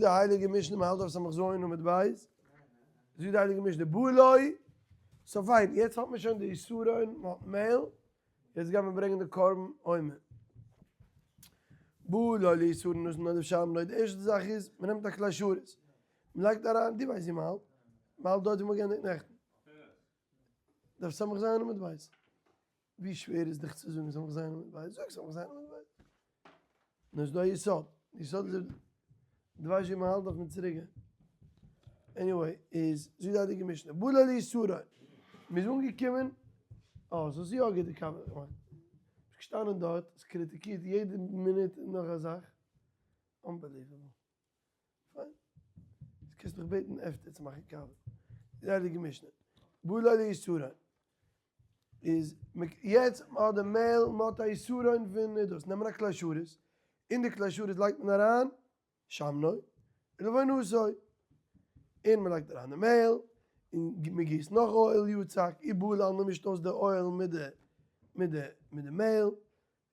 די הייליגע משנה מ'האלט אויף סמך ז' עמוד ב', זאגט די הייליגע משנה בא לו, so פיין, יעצט האט מען שוין די עשרון, מ'האט מעהל, יעצט גייט מען ברענגען די קרבן עומר. בא לו לעשרון נתן עליו שמנו, די ערשטע זאך איז, מ'נעמט א כלי שרת, מ'לייגט אריין, דו ווייסט ווי מ'האלט, מ'האלט דארט ווי מ'האט געענדיגט נעכטן, דף סמך ז' עמוד ב'. ווי שווער איז דיך צו זאגן סמך ז' עמוד ב'? זאג סמך ז' עמוד ב'. נאר ס'איז דא א יסוד. די יסוד איז דו ווייסט ווי מ'האלט דארף מען צוריק גיין. anyway, איז זאגט די הייליגע משנה, בא לו לעשרון. מ'איז אנגעקומען, אה, ס'איז יא גוט די קאווע, כ'מיין. ביסט געשטאנען דארט, האסט קריטיקירט יעדע מינוט נאך א זאך. unbelievable. פיין. קענסט מיך בעטן עפטער צו מאכן קאווע. די הייליגע משנה. בא לו לעשרון. איז יעצט מ'האט די מעהל, מ'האט א עשרון פון דאס, נעמען א כלי שרת, אין די כלי שרת לייגט מען אריין שמנו ולבונתו, און מ'לייגט אריין די מעהל, און מ'גיסט נאך אויל יצק, ובלל, מ'מישט אויס די אויל מיט די מיט די מיט די מעהל,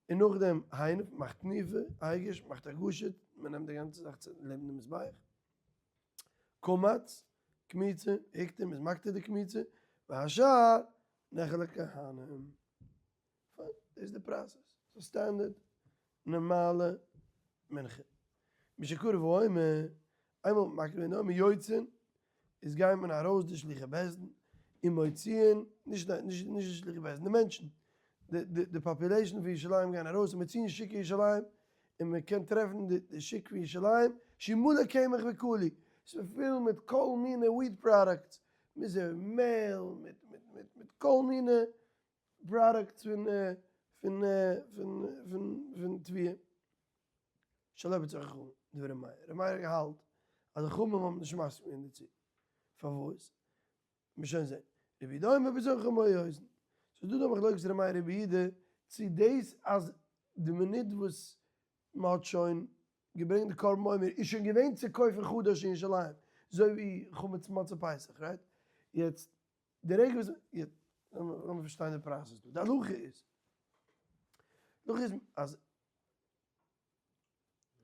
און נאכדעם הניף, מ'מאכט תנופה, הגיש, מ'מאכט הגשה, מ'נעמט די גאנצע זאך צו לעבן די מזבח. קמץ, קמיצה, הקטיר, מ'איז מקטיר די קמיצה, והשאר נאכל לכהנים. פיין, דאס איז די process. ס'איז א standard נארמאלע מנחה. משקרב העומר, איינמאל מ'מאכט געווען די עומר יוצאין, איז גייען מען ארויס די שלוחי בית דין, און מוציאין, נישט נישט די שלוחי בית דין, די מענטשן, די די population פון ירושלים גייען ארויס און מוציאין שוק ירושלים, און מען קען טרעפן די שוק פון ירושלים, שהוא מלא קמח וקלי, ס'איז פול מיט כל מיני wheat products, מיט מעהל, מיט מיט מיט מיט כל מיני products פון פון פון פון פון תבואה. שלא ברצון חכמים, דברי ר' מאיר. ר' מאיר האלט אז די חכמים האבן נישט מסכים געווען דערצו. פארוואס? מיר שוין זען. רבי יהודה אומר ברצון חכמים היו עושין. ס'איז דא דא מחלוקת ר' מאיר רבי יהודה צו דאס אז די מינוט וואס מ'האט שוין געברענגט די קרבן עומר איז שוין געווען צו קויפן חדש אין ירושלים, אזוי ווי חמץ מצה פסח, right? יעצט די רגע וואס, יעצט לאמיר פארשטיין די process דא, די הלכה איז, די הלכה איז אז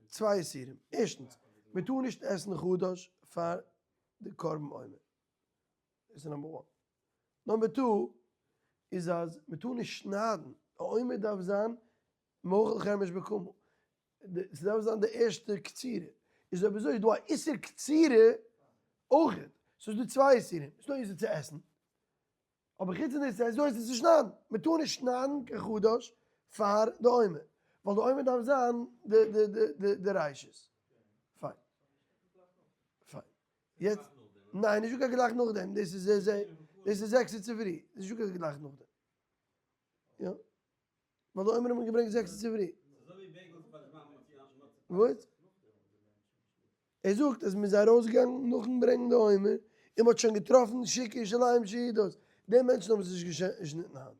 צוויי איסורים, ערשטנס, מען טאר נישט עסן חדש פאר די קרבן עומר, דאס איז number one. number two איז אז מען טאר נישט שניידן, א עומר דארף זיין מאכל חרמש בקמה, ס'דארף זיין די ערשטע קצירה, איז אויב אזוי איז דא א איסור קצירה אויכעט, סאיז דא צוויי איסורים, ס'איז דא איסור צו עסן, אבער חוץ פון דאס איז דא איסור צו שניידן, מען טאר נישט שניידן קיין חדש פאר די עומר, ווייל די עומר דארף זיין די ראשית. פיין. פיין. יעצט, ניין נישטא קיין גלייך נאכדעם, דאס איז דאס איז זעקסע צופרי, נישטא קיין גלייך נאכדעם. יא. ווייל די עומר האט מען געברענגט זעקסע צופרי. וואס? ער זאגט אז מ'איז ארויסגעגאנגען נאכן ברענגן די עומר, און מ'האט שוין געטראפן שוק ירושלים שעידות, די מענטשן האבן עס נישט געשניטן היינט.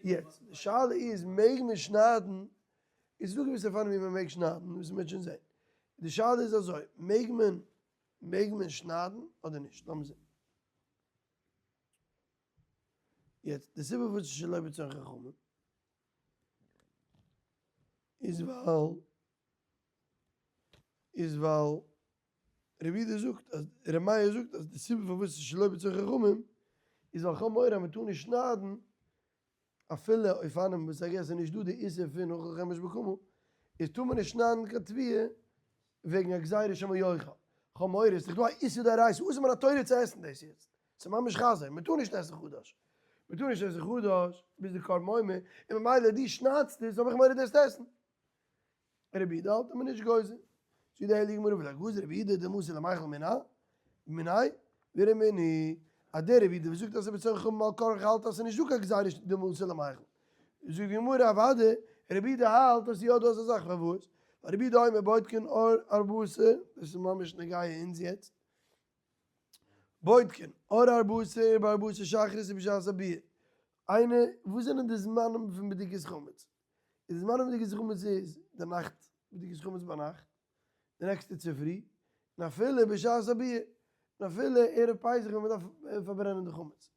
יעצט, די שאלה איז מעג מען שניידן, איז דא געוויסע אופנים ווי מ'מעג שניידן, וואס מ'וועט שוין זען. די שאלה איז אזוי, מעג מען מעג מען שניידן אדער נישט? לאמיר זען. יעצט, די סיבה פארוואס ס'איז שלא ברצון חכמים איז ווייל איז ווייל רבי יהודה זאגט אז ר' מאיר זאגט אז די סיבה פארוואס ס'איז שלא ברצון חכמים איז ווייל כ'האב מורא אז מ'טאר נישט שניידן אפילו אופנים וואס I guess איז נישט דא די איסור פון אוכל חרמש בקמה איז טאר מען נישט שניידן קיין תבואה וועגן א גזירה שמא יאכל. כ'האב מורא ס'איז דאך דא א איסור דאורייתא אסור מן התורה צו עסן דאס יעצט. ס'איז ממש חזיר, מ'טאר נישט עסן חדש. מ'טאר נישט עסן חדש ביז די קרבן עומר, און ממילא דו שניידסט עס האב איך מורא דו וועסט עסן. רבי יהודה האלט אז מ'איז נישט גוזר. זאגט די הייליגע גמרא ולא גזר רבי יהודה דמתא למיכל מינה מיניה ורמינהי, אז דער רבי יהודה וואס זאגט אז ס'איז ברצון חכמים בעל כרחך האלט אז ס'איז נישט דא קיין גזירה דמתא למיכל. זאגט די גמרא אוודאי רבי יהודה האלט אז ס'איז יא דא אזא זאך פארוואס? ווייל רבי יהודה אומר בודקין אור ארבעה עשר, דאס איז ממש נוגע אונז יעצט, בודקין אור ארבעה עשר ובארבעה עשר שחרית ובשעת הביעור, איינער וואס זענען די זמנים פון בדיקת חמץ? איז די זמנים פון בדיקת חמץ איז די נאכט בדיקת חמץ ביינאכט, די נעקסטע צופרי, און אפילו בשעת הביעור, און אפילו ערב פסח ווען מען דארף פארברענען די חמץ.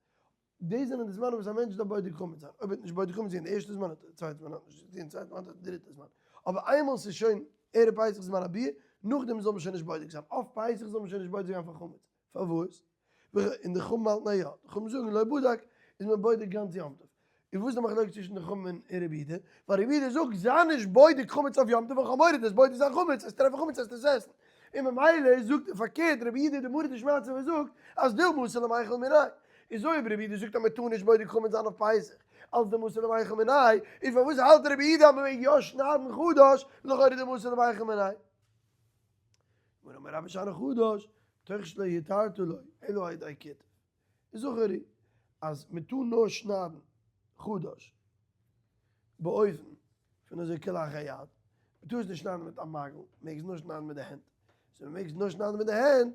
דאס זענען די זמנים וואס א מענטש דארף בודק חמץ זיין, אויב ער האט נישט בודק חמץ געווען די ערשטע זמן האט ער די צווייטע זמן, האט נישט געטון די צווייטע זמן האט ער די דריטע זמן, אבער איינמאל ס'איז שוין ערב פסח זמן הביעור. נאכדעם זאל מען שוין נישט בודק זיין, אויף פסח זאל מען שוין נישט בודק זיין פאר חמץ, פארוואס? און די חכמים האלטן אז יא, די חכמים זאגן לא בדק איז מען בודק גאנץ יום טוב. און וואס איז די מחלוקת צווישן די חכמים און רבי יהודה? ווייל רבי יהודה זאגט זיי נישט בודק חמץ אויף יום טוב ווייל כ'האב מורא דו'סט בודק זיין חמץ וועסט טרעפן חמץ וועסטו עס עסן. און ממילא זאגט ער פארקערט רבי יהודה די מרא דשמעתתא וואס זאגט אז דילמא אסור למיכל מיניה. איז אויב רבי יהודה זאגט אז מען טאר נישט בודק חמץ זיין אויף פסח אלס דמתא למיכל מיניה, איז פארוואס האלט רבי יהודה אז מען מעג יא שניידן חדש לכאורה דמתא למיכל מיניה? גמרא אמר רבה שאני חדש, מתוך שלא התרת לו אלא על ידי כיתוב. איז זכור לי אז מען טאר נאר שניידן חדש באופן פון אזוי כלאחר יד, מען טאר עס נישט שניידן מיט א מגל, מען מעג עס נאר שניידן מיט די הענט, so מען מעג עס נאר שניידן מיט די הענט,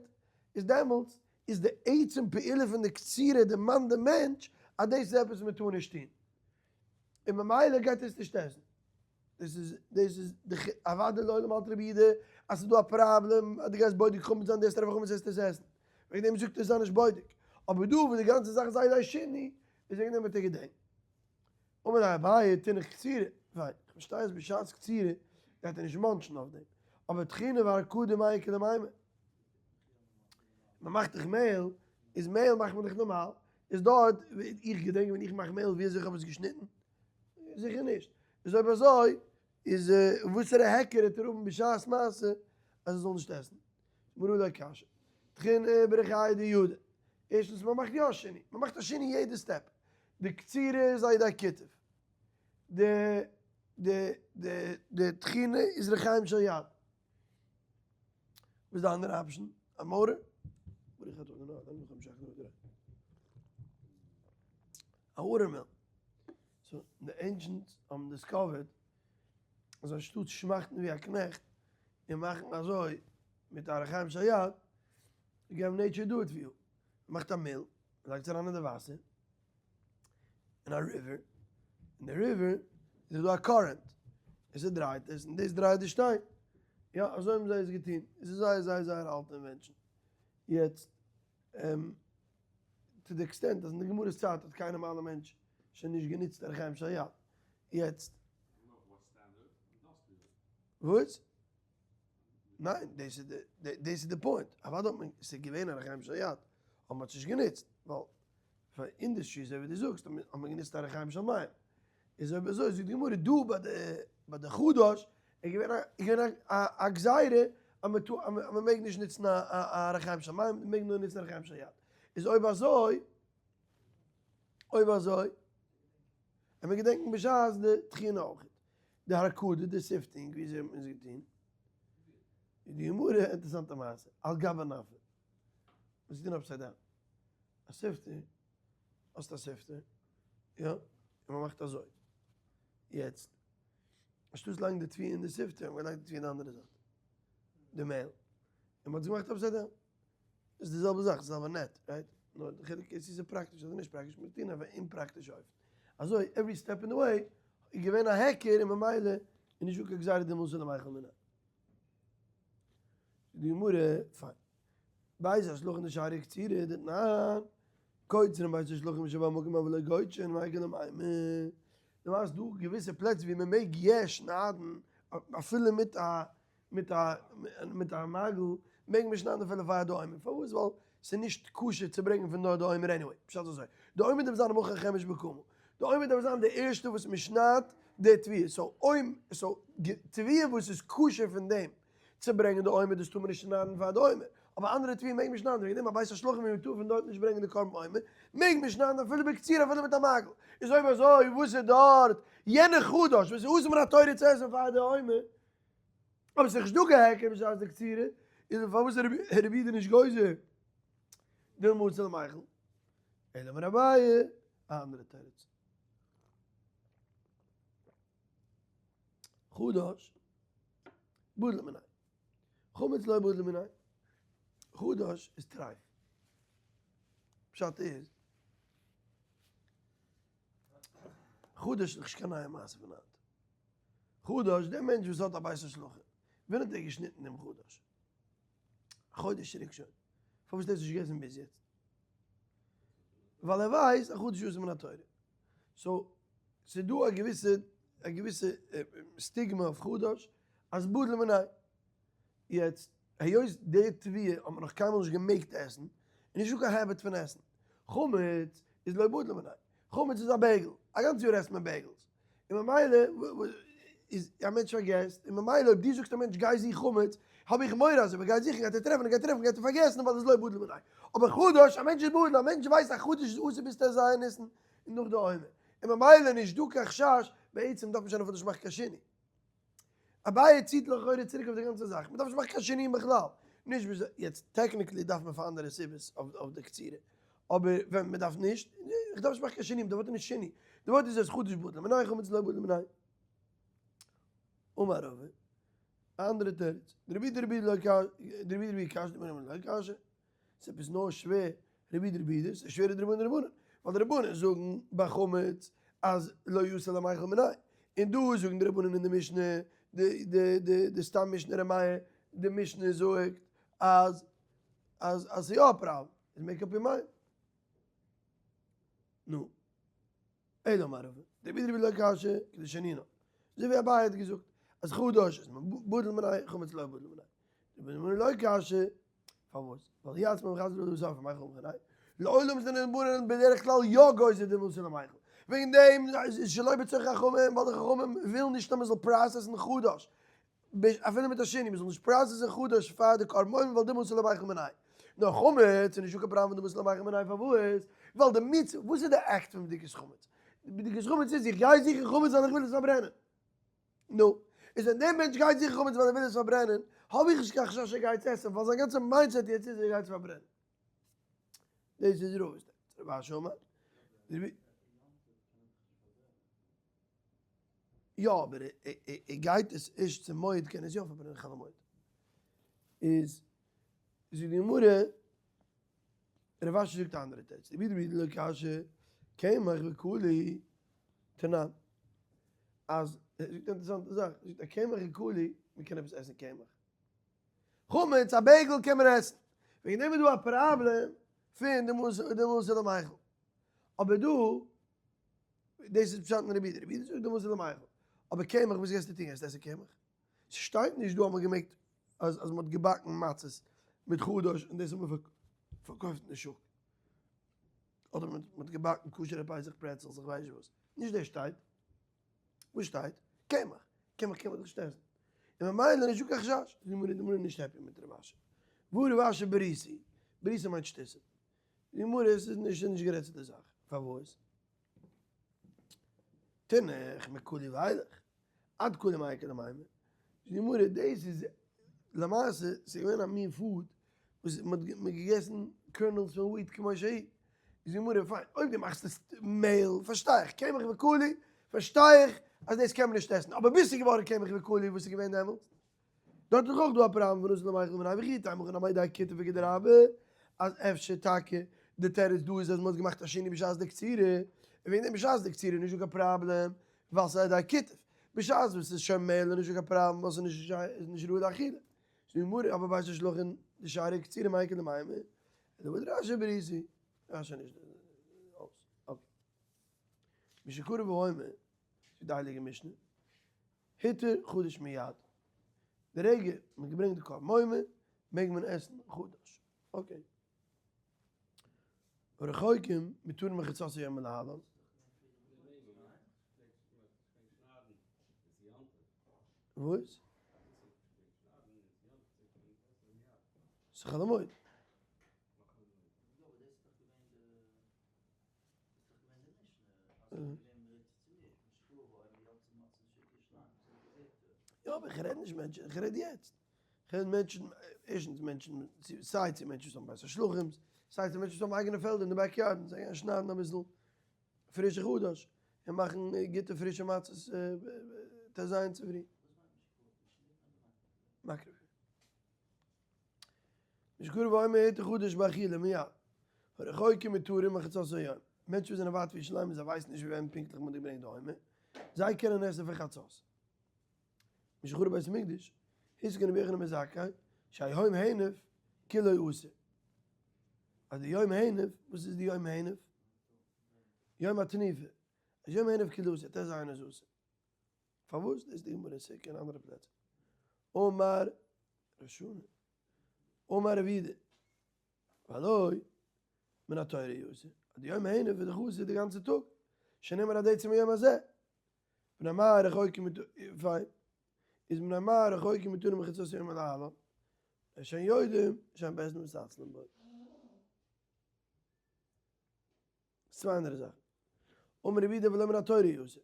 איז דעמאלטס איז די עצם פעולה פון די קצירה דערמאנט די מענטש אז דאס איז עפעס מען טאר נישט טון, און ממילא גייט ער עס נישט עסן. דאס איז דאס איז די אוודאי לעולם האלט רבי יהודה אז ס'איז דא א פראבלעם אז דו גייסט בודק חמץ זיין דו וועסט טרעפן חמץ וועסטו עס עסן, וועגן דעם זאגט ער זיי נישט בודק, אבער דא וואס די גאנצע זאך איז על ידי שינוי איז וועגן דעם האט ער געדענקט. אמר ליה אביי תינח קצירה, פיין, איך פארשטיי אז בשעת קצירה גייט ער נישט munch ן אויף דעם, אבער טחינה והרקדה מאי איכא למימר? מען מאכט דאך מעהל, איז מעהל מאכט מען דאך נארמאל, איז דארט, איך געדענק ווען איך מאך מעהל ווי אזוי איך האב עס געשניטן? זיכער נישט. איז אויב אזוי איז וואסערע היכר העט ער האבן בשעת מעשה אז ער זאל נישט עסן? גמרא לא קשיא. טחינה בריחיא דידא. ערשטנס מען מאכט יא שינוי, מען מאכט א שינוי יעדע step. די קצירה איז על ידי כיתוב. די די די די טחינה איז רחיים של יד. וואס איז די אנדערע option? א mortar? א watermill. So די ancients האבן discovered אז אנשטאט שמאכטן ווי א קנעכט און מאכן אזוי מיט א רחיים של יד, געב nature do it for you. מ'מאכט א mill, מ'לייגט עס אריין אין די וואסער, אין א river, אין די river איז דא א current, און ס'דרייט עס, און דאס דרייט די שטיין. יא, אזוי האבן זיי עס געטון. עס איז זייער זייער זייער אלטע invention. יעצט, to the extent אז אין די גמרא'ס צייט האט קיין נארמאלער מענטש שוין נישט גענוצט רחיים של יד. יעצט. וואס? ניין, דאס איז די, דאס איז די point. אוודאי האט מען, ס'איז געווען א רחיים של יד, אבער מ'האט עס נישט גענוצט, ווייל פאר industry אזוי ווי דו זאגסט האט מען גענוצט א רחיים של מים. איז אויב אזוי זאגט די גמרא דא ביי די ביי די חדש איז געווען א איז געווען א א גזירה אז מען טאר אז מען מעג נישט נוצן א א רחיים של מים, מען מעג נאר נוצן א רחיים של יד. איז אויב אזוי אויב אזוי און מיר געדענקן בשעת די טחינה אויך די הרקדה די sifting ווי אזוי האט מען עס געטון. איז די גמרא אינטערעסאנטע מעשה על גבי נפה. וואס איז געווען upside down? א sifter, האסט א sifter, יא, און מען מאכט אזוי. יעצט, אנשטאט לייגן די תבואה אין די sifter, האט מען געלייגט די תבואה אין די אנדערע זייט, די מעהל. און מען האט עס געמאכט upside down. איז די זעלבע זאך, די זעלבע נעט, right? נאר די חילוק איז צו ס'איז פראקטיש אדער נישט פראקטיש, מ'טוהן אויף א אומפראקטישע אופן. אזוי, every step אין די way, איז געווען א היכר און ממילא איז נישטא קיין גזירה דמילתא למיכל מיניה. די גמרא, פיין. בית השלחין דשארי קצירה דתנן, קוצרין בית השלחין שבמקום אבל לא גודשין מאי איכא למימר. דו ווייסט דא געוויסע פלעצער ווי מען מעג יע שניידן אפילו מיט א מיט א מיט א מגל מעג מען שניידן אפילו פאר די עומר פארוואס ווייל ס'איז נישט כשר צו ברענגען פון דארט די עומר anyway פשט איז אזוי די עומר דארף זיין המוכן חמש בקמה די עומר דארף זיין די ערשטע וואס מען שניידט די תבואה so אויב so תבואה וואס איז כשר פון דעם צו ברענגען די עומר דאס טאר מען נישט שניידן פאר די עומר, אבער אנדערע תבואה מעג מען שניידן, וועגן דעם א בית השלחין ווי מען טאר פון דארט נישט ברענגען די קרבן עומר, מעג מען שניידן אפילו בקצירה אפילו מיט א מגל, איז אויב אזוי וואס איז דארט יענע חדש וואס איז אסור מן התורה צו עסן פאר די עומר, אבער ס'איז נישט דא קיין היכר בשעת די קצירה, איז פארוואס איז רבי יהודה נישט גוזר דילמא אצל מיכל? אלא אמר אביי, א אנדערע תירוץ. חדש בטל מיניה. חמץ לא בטל מיניה. חדש איז טרייף. פשט איז, חדש איז נישט קיין נייע מעשה פון היינט. חדש, דער מענטש וואס האט א בית השלחין, ווען האט ער געשניטן דעם חדש? א חודש צוריק שוין. פארוואס האט ער עס נישט געגעסן ביז יעצט? ווייל ער ווייסט אז חדש אסור מן התורה. so, ס'איז דא א געוויסע, א געוויסע סטיגמע אויף חדש, אז בטל מיניה. יעצט, היות די תבואה האט מען נאך קיינמאל נישט געמעגט עסן, איז נישטא קיין habit פון עסן. חמץ איז לא בדיל מיניה. חמץ איז א bagel, א גאנץ יאר עסט מען bagels. און ממילא איז א מענטש פארגעסט, און ממילא אויב דו זאגסט א מענטש גיי זוך חמץ, האב איך מורא אז אויב ער גייט זוכן גייט ער טרעפן, ער גייט טרעפן גייט ער פארגעסן ווייל עס איז לא בדיל מיניה. אבער חדש, א מענטש איז בדיל, א מענטש ווייסט אז חדש איז אסור ביז ט"ז ניסן און נאך די עומר. און ממילא נישט דא קיין חשש, בעצם דארף מען שוין אפילו נישט מאכן קיין שינוי. אביי ציט לכאורה צוריק אויף די גאנצע זאך, מען דארף נישט מאכן קיין שינויים בכלל, נישט ביז יעצט, technically דארף מען פאר אנדערע סיבות אויף די קצירה, אבער ווען מען דארף נישט, איך דארף נישט מאכן קיין שינויים, די ווארט איז נישט שינוי, די ווארט איז אז חדש בטל מיניה חמץ לא בטל מיניה. אמר רבא, א אנדערע תירוץ, דרבי דרבי לא קשיא, דרבי דרבי קשיא דרבי לא קשיא, ס'איז עפעס נאר שווער רבי דרבי יהודה, ס'איז שווערער דרבנן דרבנן, ווייל די רבנן זאגן ביי חמץ אז לא יעשה למיכל מיניה, און דא זאגן די רבנן אין די משנה, די די די די סתם משנה ר' מאיר, די משנה זאגט אז אז אז ס'איז יא א פראבלעם, איז make up your mind. נו. אלא אמר רבא, דרבי דרבי לא קשיא, כדשנינן. אזוי ווי אביי האט געזאגט אז חדש איז מען בטל מיניה, חמץ לא בטל מיניה. דרבי דרבי לא קשיא, פארוואס? ווייל יעצט מען חזר דאס אויף מיכל מיניה. לעולם זענען רבנן בדרך כלל יא גוזר דמילתא למיכל. וועגן דעם איז שלא בצורך חכמים, ווייל די חכמים ווילן נישט אז מען זאל process ן חדש. אפילו מיט א שינוי, מען זאל נישט process ן חדש פאר די קרבן עומר ווייל דמילתא למיכל מיניה. נאר חמץ איז נישטא קיין פראבלעם דמילתא למיכל מיניה פארוואס? ווייל די מצוה, וואס איז די אקט פון בדיקת חמץ? בדיקת חמץ איז איך גיי זוכן חמץ ווייל איך וויל עס פארברענען. נו, איז ווען דער מענטש גייט זוכן חמץ ווייל ער וויל עס פארברענען, האב איך נישט קיין חשש ער גייט עס עסן, ווייל זיין גאנצע mindset יעצט איז ער גייט עס פארברענען. דאס איז רבא'ס תירוץ. רב אשי אמר. יא אבער ער גייט עס ערשט צום מועד קען עס יא פארברענען חול המועד. איז זאגט די גמרא, רב אשי זאגט א אנדערע תירוץ, רבי דרבי לא קשיא קמח וקלי תנן, אז ער זאגט א אינטערעסאנטע זאך, ער זאגט א קמח וקלי, מען קען עפעס עסן קמח, חמץ א bagel קען מען עסן, וועגן דעם איז דא א פראבלעם פון דמילתא למיכל, אבער דא דאס איז פשט אין רבי יהודה, רבי יהודה זאגט דמילתא למיכל, אבער קמח וואס גייסטו טון, גייסטו עסן קמח? ס'שטייט נישט דא אז מ'האט געמעגט אז אז מ'האט געבאקן מצות מיט חדש און דאס האט מען פארקויפט אין די שוק, אדער מ'האט געבאקן כשר'ע פסח pretzels איך ווייס נישט וואס, נישט דאס שטייט, וואס שטייט? קמח, קמח קען מען דאך נישט עסן, און ממילא נישטא קיין חשש, די גמרא איז נישט happy מיט רב אשי, והא רב אשי בריתי, בריתי מיינט שטותים. די גמרא עס איז נישט נישט גערעדט צו די זאך, פארוואס? תינח מקלי ואילך, עד קלי מאי איכא למימר, די גמרא דאס איז למעשה ס'איז געווען א מין food וואס מען האט געגעסן kernels פון wheat כמו שהיא, איז די גמרא פיין אויב דו מאכסט עס מעהל פארשטיי איך, קמח וקלי פארשטיי איך אז דאס קען מען נישט עסן, אבער ביז ס'איז געווארן קמח וקלי וואס איז געווען דעמאלטס? דארט איז אויך דא א פראבלעם פון אסור למיכל מיניה וכי תימא הכא נמי דאכותף וכדרבה, אז אפשר טאקע די תירוץ דא איז אז מ'האט געמאכט א שינוי בשעת די קצירה, און וועגן דעם בשעת די קצירה איז נישטא קיין פראבלעם ווייל ס'איז על ידי כיתוב, בשעת וואס ס'איז שוין מעהל איז נישטא קיין פראבלעם ווייל ס'איז נישט ראוי לאכילה. זאגט די גמרא אבער בית השלחין דשארי קצירה מאי איכא למימר, אלא דרש"י בריתי, רש"י נישט אויס, okay. משקרב העומר, זאגט די הייליגע משנה, היתר חדש מיד, די רגע מען האט געברענגט די קרבן עומר מעג מען עסן חדש, okay. רחוקים מותרין מחצות היום ולהלן. וואס? ס'איז חול המועד. יא אבער איך רעד נישט מענטשן, איך רעד יעצט. איך רעד מענטשן, ערשטנס מענטשן, סיי צו מענטשן וואס האבן בית השלחים'ס, סיי צו מענטשן וואס האבן אייגענע פעלדער אין די backyard און זיי גייען שניידן אביסל פרישע חדש און מאכן גוטע פרישע מצות ט"ז צופרי. מקריב. משקרב העומר היתר חדש באכילה מיד. הרחוקים מותרים מחצות היום. מענטשן וואס זענען ווייט פון ירושלים און זיי ווייסן נישט ווען פונקטליך מען האט געברענגט די עומר, זיי קענען עסן פון חצות. משחרב בית המקדש, התקין רבי יוחנן בן זכאי, שהיום הנף כולו אסור. אז די יום הנף, וואס איז די יום הנף? יום התנופה. אז יום הנף כולו אסור, ט"ז איז אסור. פארוואס? דאס איז די גמרא אין סוכה און אנדערע פלעצער. אמר. ראש השנה. אמר רבי יהודה, והלא מן התורה הוא אסור, אז די יום הנף איז דאך אסור די גאנצע טאג, שנאמר עד עצם היום הזה, מפני מה רחוקים פיין, איז מפני מה רחוקים מותרים מחצות היום ולהלן, שאין יודעים שאין בית דין מתעצלים בו. צוויי אנדערע זאכן. אמר רבי יהודה ולא מן התורה הוא אסור.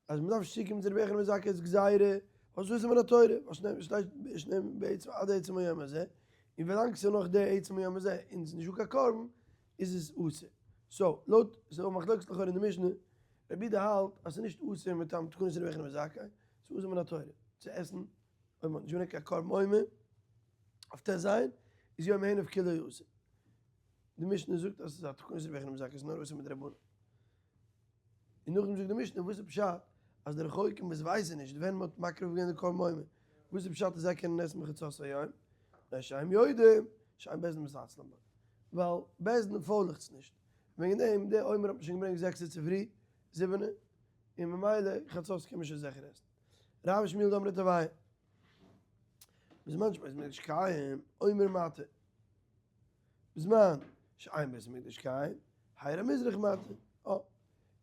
אז מ'דארף נישט צוקומען צו רבי יוחנן בן זכאי'ס גזירה, וואס איז מן התורה? וואס נעמט שטייט שני בעצם עד עצם היום הזה, און ווילאנג ס'איז נאך די עצם היום הזה און ס'איז נישטא קיין קרבן איז עס אסור. so, לויט, ס'איז א מחלוקת לכאורה אין די משנה, רבי יהודה האלט אז ס'איז נישט אסור מטעם תקנת רבי יוחנן בן זכאי, ס'איז אסור מן התורה צו עסן אויב מ'האט נישט געברענגט קיין קרבן עומר אויף ט ז, איז יום הנף כולו אסור. די משנה זאגט אז ס'איז א תקנת רבי יוחנן בן זכאי, ס'איז נאר אסור מדרבנן. און נאכדעם זאגט די משנה וואס איז פשט אז די רחוקים וואס ווייסן נישט ווען מ'האט מקריב געווען די קרבן עומר, וואס איז פשט אז זיי קענען עסן בחצות היום, מפני שהם יודעים שאין בית דין מתעצלין בו, ווייל בית דין פוילעכטס נישט, וועגן דעם די עומר האט מען שוין געברענגט זעקסע צופרי, זיבענע, און ממילא חצות קען מען שוין זיכער עסן. רב ושמואל דאמרי תרוייהו, בזמן שבית המקדש קיים, עומר מתיר. בזמן שאין בית המקדש קיים, האיר המזרח מתיר. אה,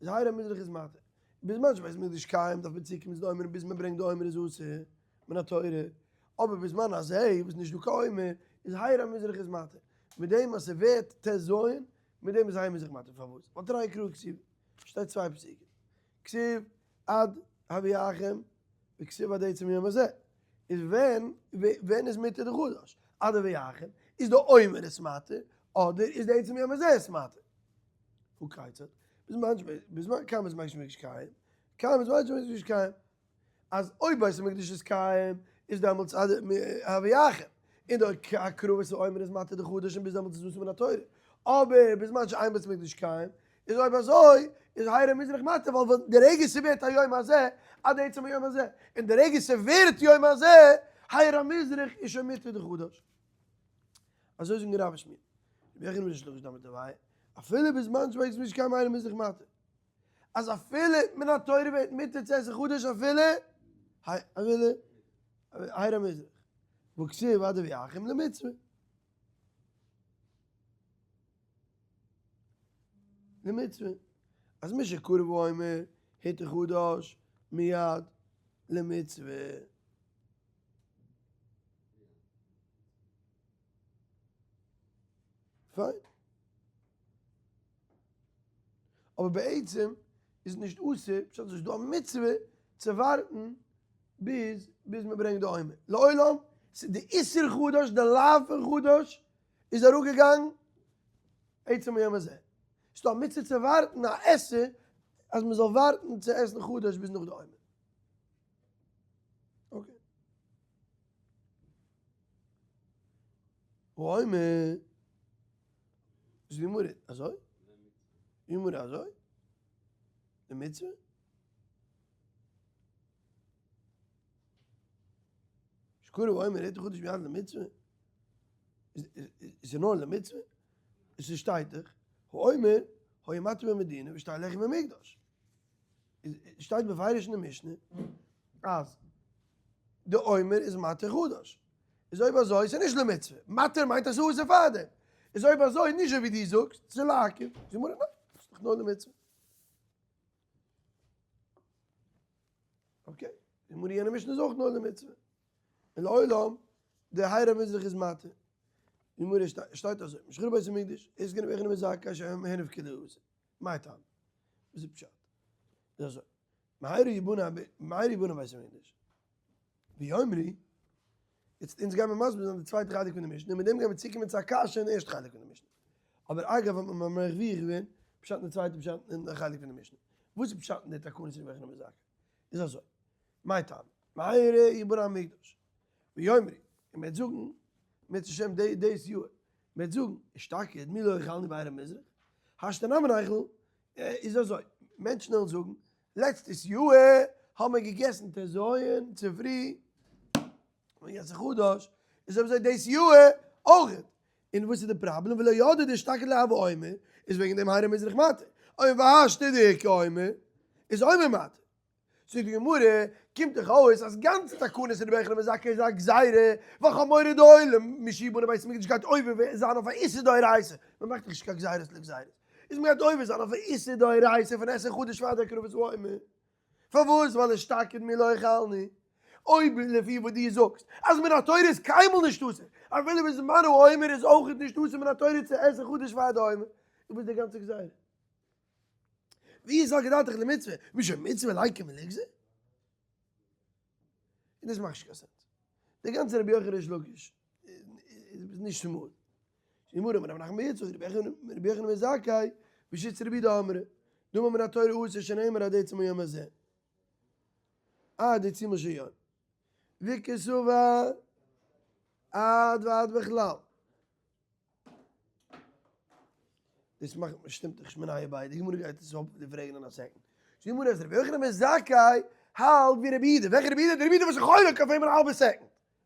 איז האיר המזרח איז מתיר. בזמן שבית המקדש קיים דארף מען צוקומען צו די עומר ביז מען ברענגט די עומר איז אסור מן התורה. אבער בזמן הזה וואס נישט דא קיין עומר איז האיר המזרח איז מתיר. מיט דעם אז ס'ווערט ט ז, מיט דעם איז האיר המזרח מתיר. פארוואס? ווייל תרי קראי כתיב, שטייט צוויי פסוקים. כתיב עד הביאכם וכתיב עד עצם היום הזה. איז ווען ווען איז מותר די חדש? עד הביאכם איז די עומר עס מתיר אדער איז די עצם היום הזה עס מתיר? הא כיצד? בזמן בזמן כאן בזמן שמקדש קיים כאן בזמן שמקדש קיים אז אויב בית המקדש איז קיים איז דעמאלטס עד הביאכם און די הקרבת העומר איז מתיר די חדש און ביז דעמאלטס איז אסור מן התורה אבער בזמן שאין בית המקדש קיים איז אויב אזוי איז האיר המזרח מתיר ווייל די רגע ס'ווערט היום הזה עד עצם היום הזה און די רגע ס'ווערט יום הזה האיר המזרח איז שוין מותר די חדש. אזוי זאגן רב ושמואל. רבי יוחנן וריש לקיש דאמרי תרוייהו אפילו בזמן שבית המקדש קיים האיר המזרח מתיר אז אפילו מן התורה ווערט מותר צו עסן חדש אפילו אפילו האיר המזרח והכתיב עד הביאכם למצוה. די מצוה אז משקרב העומר הותר חדש מיד למצוה. פיין. אבער בעצם איז נישט אסור, פשט איז נישט דא א מצוה צו ווארטן ביז ביז מען ברענגט די עומר. לעולם, ס'איז די איסור חדש, די לאו פון חדש, איז אראפגעגאנגען עצם היום הזה. ס'איז דא א מצוה צו ווארטן א עשה אז מען זאל ווארטן צו עסן חדש ביז נאך די עומר. okay. העומר איז די גמרא אזוי? די גמרא אזוי? די מצוה? שקרב העומר הותר חדש מיד למצוה? איז נאר למצוה? עס שטייט דאך, העומר היה מתיר במדינה ושתי לחם במקדש. שטייט בפירוש אין די משנה אז די עומר איז מתיר חדש. איז אויב אזוי איז נישט למצוה. מתיר מיינט אז ס'איז אסור פארדעם. איז אויב אזוי נישט אזוי ווי דו זאגסט, ס'איז לעכב. זאגט די גמרא ניין, ס'איז דאך נאר למצוה. okay, די גמרא יענע משנה איז אויך נאר למצוה. און לעולם, די האיר המזרח איז מתיר. די גמרא שטייט אזוי, משחרב בית המקדש, איז געווען רבי יוחנן בן זכאי שהיה הנף כדי אסור. מאי טעמא? וואס איז פשט? איז אזוי, מהרה יבנה מהרה יבנה בית המקדש. ויאמרו, יעצט אונז גיימיר מסביר זיין די צווייטע חלק פון די משנה, און מיט דעם גיימיר צוקומען צו א קשיא אין די ערשטע חלק פון די משנה. אבער אגב האט מען מרוויח געווען פשט אין די צווייטע פשט אין די חלק פון די משנה. וואס איז פשט אין די תקנות רבי יוחנן בן זכאי? איז אזוי, מאי טעמא? מהרה יבנה המקדש. ויאמרו, און מ'וועט זאגן, אם ירצה השם דאס יאר, מ'וועט זאגן, אשתקד, מי לא אכלנו בהאיר המזרח, השתא נמי ניכול, איז אזוי, מענטשן וועלן זאגן, לעצטעס יאהר האבן מיר געגעסן ט ז צופרי, און יעצט איז חדש, איז אויב אזוי דאס יאהר אויכעט, און וואס איז די פראבלעם, ולא ידעו דאשתקד לא הוה עומר, איז וועגן דעם האיר המזרח מתיר, אויב והשתא דאיכא עומר, איז עומר מתיר. זאגט די גמרא, קומט דאך אויס אז גאנץ תקנות רבי יוחנן בן זכאי איז א גזירה, ווייל כ'האב מורא די עולם משיבא בית המקדש גייט עובר זיין אויף א איסור דאורייתא, מען מאכט דאך נישט קיין גזירות לגזירות, איז מען גייט עובר זיין אויף א איסור דאורייתא פון עסן חדש פאר די הקרבת העומר, פארוואס? ווייל אשתקד מי לא אכלני. אויב לפי וואס דו זאגסט אז מן התורה איז קיינמאל נישט אסור, אפילו בזמן העומר איז אויכעט נישט אסור מן התורה צו עסן חדש פאר די עומר, איז וואס די גאנצע גזירה? ווי איז סלקא דעתך למצוה? משום מצוה ליכא מליגזר? און דאס מאכט נישט קיין sense. די גאנצע רבי יוחנן ריש לקיש איז נישט smooth. גמרא אמר רב נחמן בר יצחק רבי יוחנן בן זכאי בשיטת רבי יהודה אמרו דאמר מן התורה אסור שנאמר עד עצם היום הזה עד עיצומו של יום וקסבר עד ועד בכלל. דאס מאכט שטימט נישט מניה ביי די גמרא גייט עס hopefully פרעגן אין א second. די גמרא אז רבי יוחנן בן זכאי האלט ווי רבי יהודה, וועלכע רבי יהודה? די רבי יהודה וואס איז חולק אויף אים אין א האלבע second.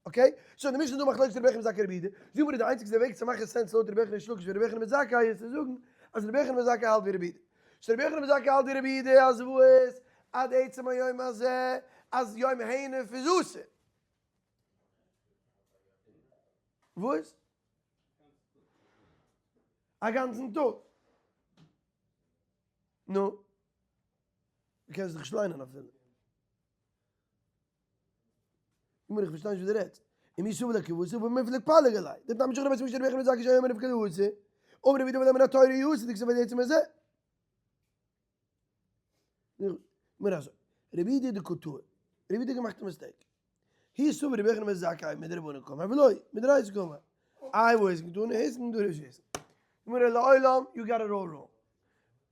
Okay? So די משנה דא מחלוקת רבי יוחנן בן זכאי רבי יהודה. די גמרא די איינציגסטע וועג צו מאכן sense לויט רבי יוחנן ריש לקיש ווי רבי יוחנן בן זכאי איז צו זאגן אז רבי יוחנן בן זכאי האלט ווי רבי יהודה. So רבי יוחנן בן זכאי האלט ווי רבי יהודה אז וואס? עד עצם היום הזה אז יום הנף איז אסור. וואס? א גאנצן טאג. נו, דו קענסט דאך נישט ליינען אפילו. גמרא, איך פארשטיי נישט וואס דו רעדסט. ומי סבר לה כוותיה ומיפלג פליג עליה. דתנן משנה בית משנה רבי יוחנן בן זכאי שהיה אומר נפקא דאסור. אמר רבי יהודה מן התורה אסור דכתיב עד עצם הזה. גמרא אזוי. רבי יהודה דקא טעי. רבי יהודה האט געמאכט א mistake. הוא סבר רבי יוחנן בן זכאי מדרבנן קאמר ולא מדאורייתא קאמר. איי וואו איז געטון היסן דורש היסן. גמרא לעולם you got it all wrong.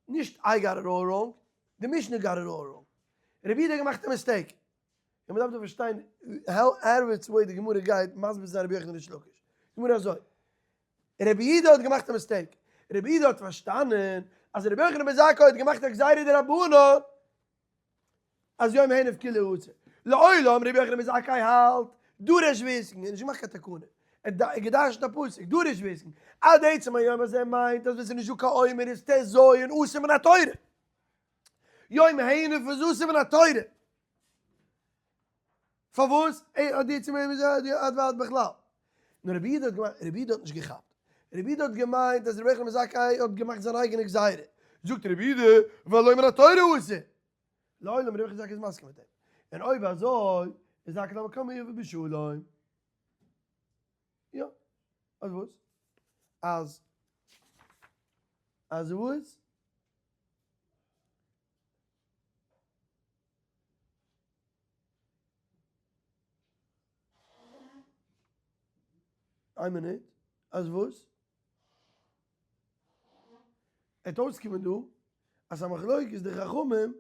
נישט I got it all wrong, די משנה got it all wrong. רבי יהודה האט געמאכט א mistake. און מ'דארף דא פארשטיין how which way די גמרא גייט מסביר זיין רבי יוחנן ריש לקיש. גמרא אזוי. רבי יהודה האט געמאכט א mistake. רבי יהודה האט פארשטאנען אז רבי יוחנן בן זכאי האט געמאכט א גזירה דרבנן. אז יום הנף כולו אסור. לעולם רבי יוחנן בן זכאי האלט דורש והתקין, ער האט נישט געמאכט קיין תקנה, ער האט געדרשנט א פסוק, דורש והתקין, עד עצם היום הזה מיינט אז ווען ס'איז נישטא קיין עומר איז ט"ז אסור מן התורה. יום הנף איז אסור מן התורה. פארוואס? עד עצם היום הזה עד ועד בכלל. נאר רבי יהודה האט געמיינט, רבי יהודה האט נישט געכאפט. רבי יהודה האט געמיינט אז רבי יוחנן בן זכאי האט געמאכט זיין אייגענע גזירה. זאגט רבי יהודה, והלא מן התורה אסור. לעולם רבי יוחנן בן זכאי איז מסכים מיט אים. און אויב אזוי, איז זכאי למקום יבוא בשלום. יא. אז וואס? אז אז וואס? איין מינוט, אז וואס? עט אויסקומען דא אז א מחלוקת די חכמים,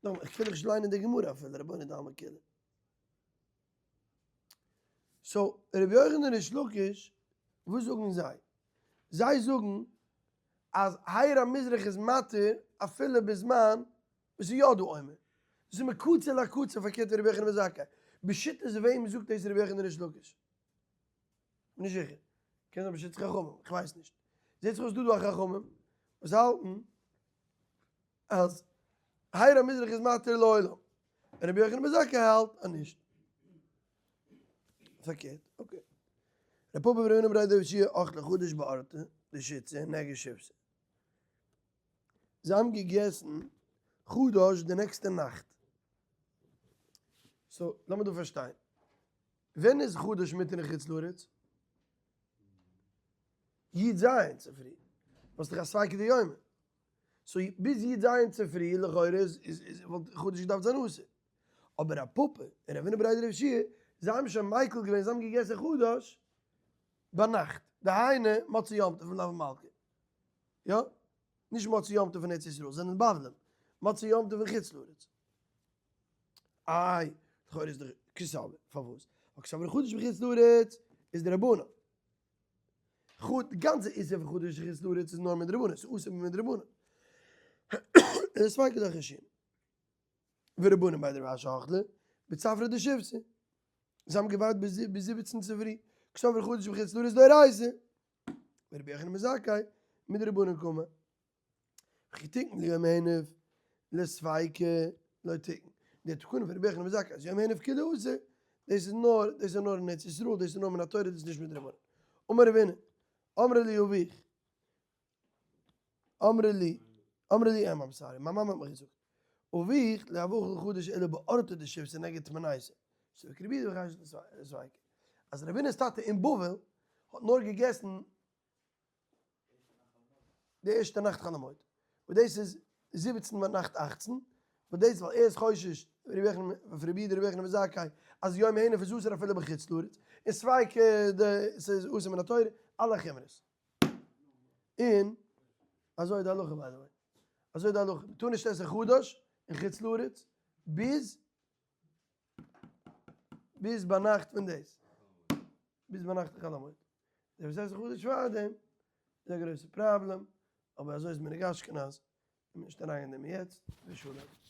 נאכמאל, איך קען נישט ליינען די גמרא אפילו, רבונו דעלמא כולא. So רבי יוחנן ריש לקיש, וואס זאגן זיי? זיי זאגן אז העיר המזרח איז מתיר אפילו בזמן וואס איז יא דא עומר. דאס איז מקצה לקצה פארקערט ווי רבי יוחנן בן זכאי. בשיטת וועם זאגט דאס רבי יוחנן ריש לקיש? נישט זיכער. קען זיין בשיטת חכמים, איך ווייס נישט. זעט זיך אויס דא דא א חכמים וואס האלטן אז העיר המזרח איז מתיר לעולם. און רבי יוחנן בן זכאי האלט אז נישט. פארקערט, okay. ר' פפא בר' הונא בריה דרב יהושע אכלי חדש באורתא דשיתסי נגד שבתא. זיי האבן געגעסן חדש די נעקסטע נאכט. So לאמיר דא פארשטיין. ווען איז חדש מותר אין חוץ לארץ? י"ז צופרי. וואס איז דאך א ספיקא דיומא. So ביז י"ז צופרי לכאורה איז איז וואלט חדש געדארפט זיין אסור. אבער רב פפא און רב הונא בריה דרב יהושע זיי האבן שוין מיקל געווען זיי האבן געגעסן חדש ביינאכט. דהיינו מוצאי יום טוב פון מלוה מלכה. יא? נישט מוצאי יום טוב פון ארץ ישראל, זענען בבלים, מוצאי יום טוב אין חוץ לארץ. איי, לכאורה איז דאך קסבר, פארוואס? ווייל קסבר חדש בחוץ לארץ איז דרבנן. חוץ, די גאנצע איסור פון חדש בחוץ לארץ איז נאר מדרבנן, ס'איז אסור מדרבנן. און עס פאלגט דאך נישט. ורבנן בי רב אשי אכלי בצפרא דשיבתא. זיי האבן געווארט ביז 17 צופרי, קסבר חדש בחוץ לארץ דאורייתא. ורבי יוחנן בן זכאי מדרבנן קאמר. וכי תיקן ליום הנף לספיקא. לא תיקן. די תקנה פון רבי יוחנן בן זכאי אז יום הנף כאילו אסור, דאס איז נאר, דאס איז נאר אין ארץ ישראל, דאס איז נאר מן התורה, דאס איז נישט מדרבנן. אמר רב הונא, אמרה לי אביך, אמרה לי, אמרה לי אם, I'm sorry, מיין מאמע האט מיך געזאגט, אביך לא הוה אוכל חדש אלא באורתא דשבתא נגד תמנייתא, ספק רבי יהודה וחשש לספיקא, אז רב הונא'ס טאטע אין בבל האט נאר געגעסן די ערשטע נאכט חול המועד, וואס דאס איז 17 ביינאכט 18, וואס דאס ווייל ער איז חושש רבי יהודה רבי יוחנן בן זכאי אז יום הנף איז אסור אפילו בחוץ לארץ, און ספיקא די ס'איז אסור מן התורה, אלע חומרות. און אזוי איז די הלכה by the way, אזוי איז די הלכה, מ'טאר נישט עסן חדש אין חוץ לארץ ביז ביז ביינאכט פון דאס, ביז ביינאכט חול המועד. דער וואס עסט חדש פארדעם איז א גרויסע פראבלעם, אבער אזוי איז מנהג אשכנז, מ'מוז נישט אריינגיין אין דעם יעצט, ושלום.